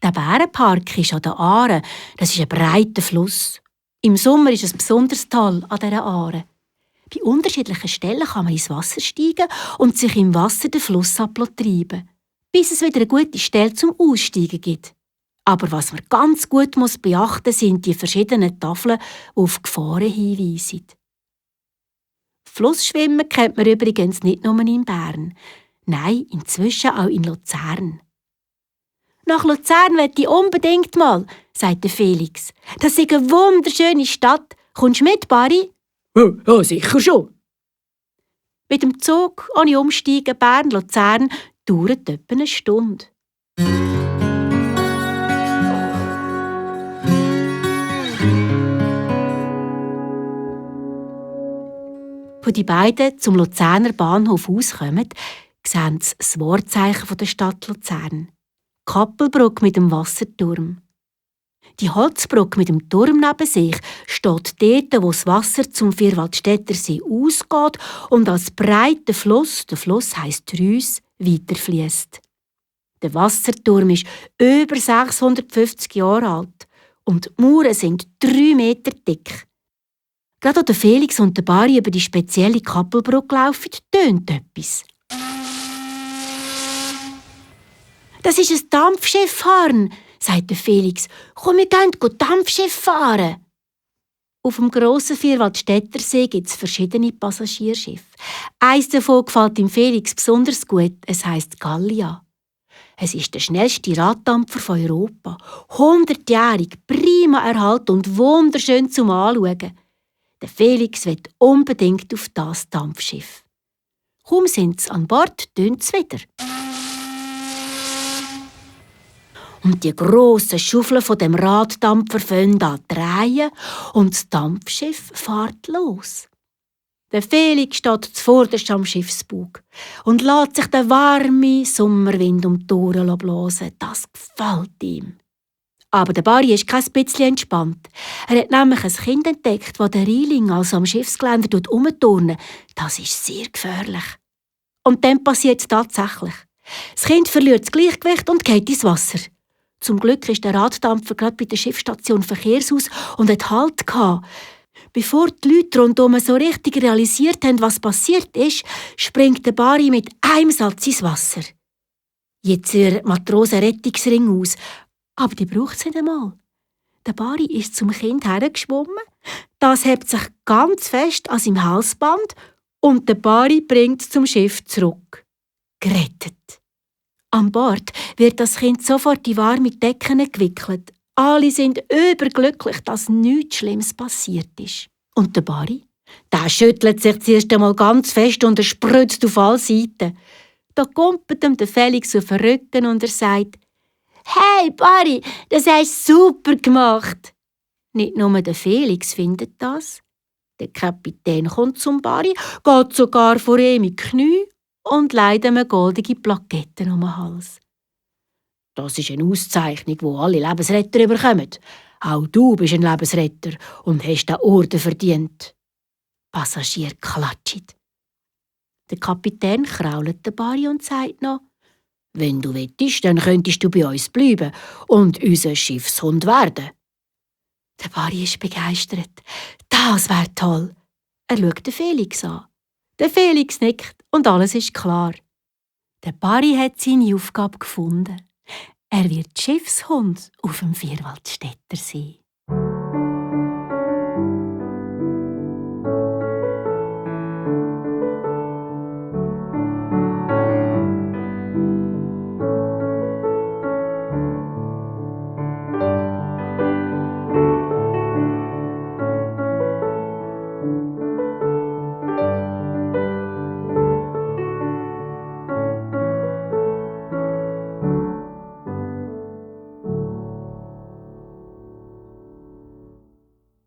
Der Bärenpark ist an der Aare. Das ist ein breiter Fluss. Im Sommer ist es besonders toll an dieser Aare. Bei unterschiedlichen Stellen kann man ins Wasser steigen und sich im Wasser den Fluss treiben, bis es wieder eine gute Stelle zum Aussteigen gibt. Aber was man ganz gut beachten muss, sind die verschiedenen Tafeln, die auf Gefahren hinweisen. Flussschwimmen kennt man übrigens nicht nur in Bern. Nein, inzwischen auch in Luzern. «Nach Luzern will ich unbedingt mal», sagte Felix. «Das ist eine wunderschöne Stadt. Kommst du mit, Barry?» Ja, sicher schon. Mit dem Zug ohne Umsteigen Bern-Luzern dauert etwa eine Stunde. Als die beiden zum Luzerner Bahnhof auskommen, sehen sie das Wahrzeichen der Stadt Luzern. Die Kappelbrücke mit dem Wasserturm. Die Holzbrücke mit dem Turm neben sich steht dort, wo das Wasser zum Vierwaldstättersee ausgeht und als breiter Fluss, der Fluss heisst Rüss, weiterfließt. Der Wasserturm ist über 650 Jahre alt und die Mauern sind 3 Meter dick. Gerade als Felix und der Barry über die spezielle Kappelbrücke laufen, tönt etwas. «Das ist ein Dampfschiffhorn», sagte Felix. «Komm, wir gehen Dampfschiff fahren.» Auf dem grossen Vierwaldstättersee gibt es verschiedene Passagierschiffe. Eines davon gefällt dem Felix besonders gut. Es heisst Gallia. Es ist der schnellste Raddampfer von Europa. 100-jährig, prima erhalten und wunderschön zum Anschauen. Der Felix will unbedingt auf das Dampfschiff. Kaum sind sie an Bord, tönt es wieder. Und die grossen Schaufeln von dem Raddampfer fangen an zu drehen und das Dampfschiff fährt los. Der Felix steht zuvorderst am Schiffsbug und lässt sich den warmen Sommerwind um die Ohren blasen. Das gefällt ihm. Aber der Barry ist kein bisschen entspannt. Er hat nämlich ein Kind entdeckt, das den Reiling, also am Schiffsgeländer, umturnen. Das ist sehr gefährlich. Und dann passiert es tatsächlich. Das Kind verliert das Gleichgewicht und geht ins Wasser. Zum Glück ist der Raddampfer gerade bei der Schiffsstation Verkehrshaus und hat Halt gehabt. Bevor die Leute rundherum so richtig realisiert haben, was passiert ist, springt der Barry mit einem Satz ins Wasser. Jetzt die Matrosen Rettungsring aus, aber die braucht es nicht einmal. Der Barry ist zum Kind hergeschwommen, das hebt sich ganz fest an seinem Halsband und der Barry bringt es zum Schiff zurück. Gerettet. An Bord wird das Kind sofort in warme Decken gewickelt. Alle sind überglücklich, dass nichts Schlimmes passiert ist. Und der Barry? Der schüttelt sich zuerst einmal ganz fest und er spritzt auf alle Seiten. Da kumpelt ihm der Felix auf den Rücken und er sagt: «Hey Barry, das hast du super gemacht!» Nicht nur der Felix findet das. Der Kapitän kommt zum Barry, geht sogar vor ihm in die Knie und leidet ihm goldige Plaketten um den Hals. «Das ist eine Auszeichnung, die alle Lebensretter bekommen. Auch du bist ein Lebensretter und hast den Orden verdient.» Passagier klatscht. Der Kapitän krault den Barry und sagt noch: «Wenn du wettest, dann könntest du bei uns bleiben und unser Schiffshund werden.» Der Barry ist begeistert. «Das wäre toll!» Er schaut den Felix an. Der Felix nickt und alles ist klar. Der Barry hat seine Aufgabe gefunden. Er wird Schiffshund auf dem Vierwaldstättersee.